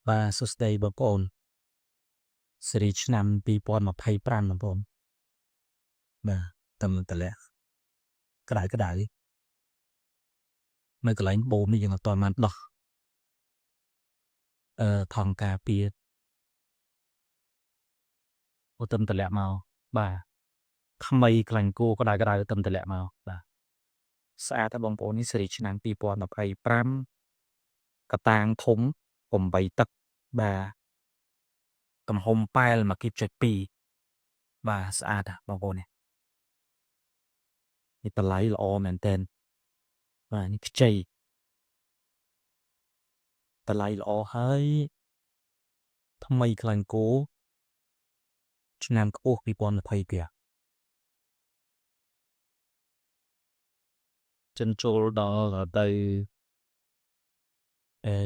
បាទសួស្តីបងប្អូនស៊េរីឆ្នាំ2025បងប្អូនបាទតំតម្លាក់ក្តៅក្តៅនៅកន្លែងបូមនេះយើងអត់ទាន់បានដោះអឺថង់ការពារអូតំតម្លាក់មកបាទថ្មីខ្លាញ់គោក្តៅក្តៅតំតម្លាក់មកបាទស្អាតតែបងប្អូននេះស៊េរីឆ្នាំ2025កតាងធំ8ទឹកបាទទំហំប៉ែល1គីបចុច2បាទស្អាតបងប្អូននេះនេះតម្លៃល្អមែនទែនបាទនេះខ្ចីតម្លៃល្អហើយថ្មីខ្លាញ់គោឆ្នាំខ្ពស់2022ចិនចូលដល់ទៅ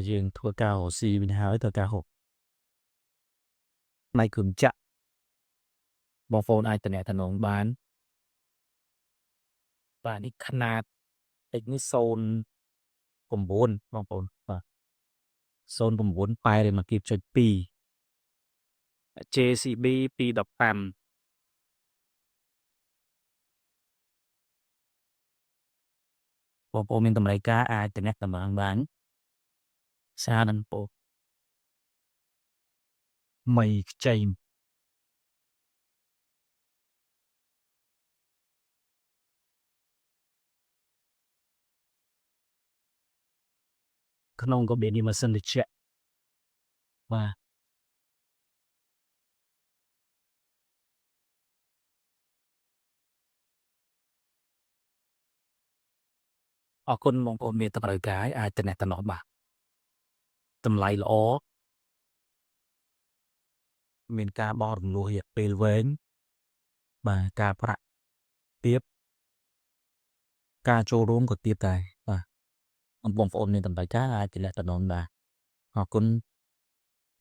យើងធ្វើការរកស៊ីវិញហើយធ្វើការហូបផ្នែកគ្រឿងចក្របងប្អូនអាចតំណតំណងបានបាទនេះຂະຫນាត X នេះ09បងប្អូនបាទ09ប៉ែឬ1គីបចុច2 JCB 215បងប្អូនមានតម្រូវការអាចតំណតំណងបានសារនឹងពោមីខ្ចីក្នុងក៏មានម៉ាស៊ីនត្រជាក់បាទអរគុណបងប្អូនមានតម្រូវការអាចតំណតំណងបាទតម្លៃល្អមានការបង់រំលោះរយៈពេលវែងបាទការប្រាក់ទាបការចូលរួមក៏ទាបដែរបាទបងប្អូនមានតម្រូវការអាចតំណតំណងបាទអរគុណ។